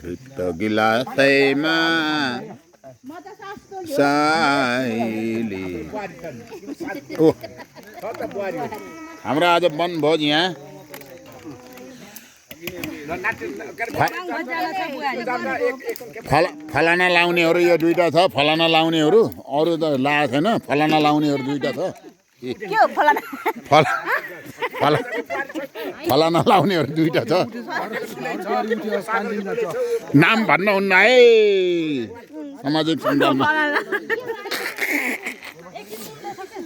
रित्तो गिलासैमा साइली ओ हाम्रो आज वनभोज यहाँ फलाना लाउनेहरू यो दुईटा छ फलाना लाउनेहरू अरू त लागेको छैन फलाना लाउनेहरू दुईटा छ फलाना लाउनेहरू दुईटा छ नाम भन्नुहुन्न है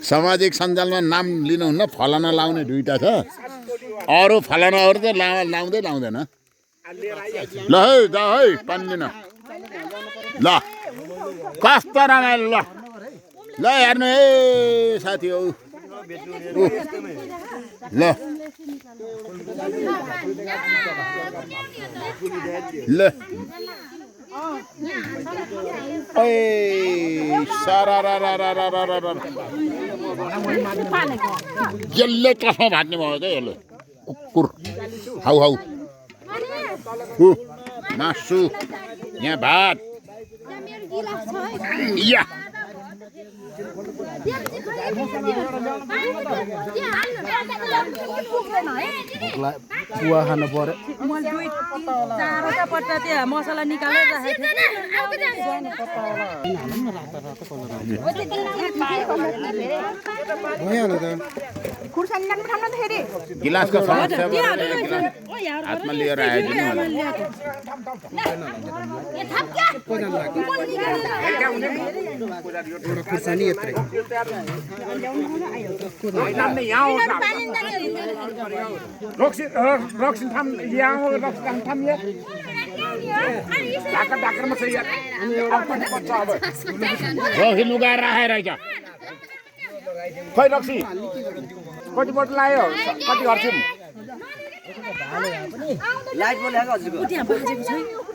सामाजिक सञ्जालमा नाम लिनुहुन्न फलाना लाउने दुईटा छ अरू फलानाहरू त लाउँदैन ल है जा है पान्दिन ल कस्तो रमाइलो ल हेर्नु है साथी हौ ल ल यसले कसमा भाट्ने भयो त यसले कुकुर हाउ हाउ मासु यहाँ भात या पुवा खानु पर्यो मसला निकालेर गिलासको समस्या हातमा लिएर आयो खुर्सानी यत्रै रक्सी लुगाएर राखेर खै रक्सी कति बोट लायो कति गर्छौँ लाइट बोलेको हजुरको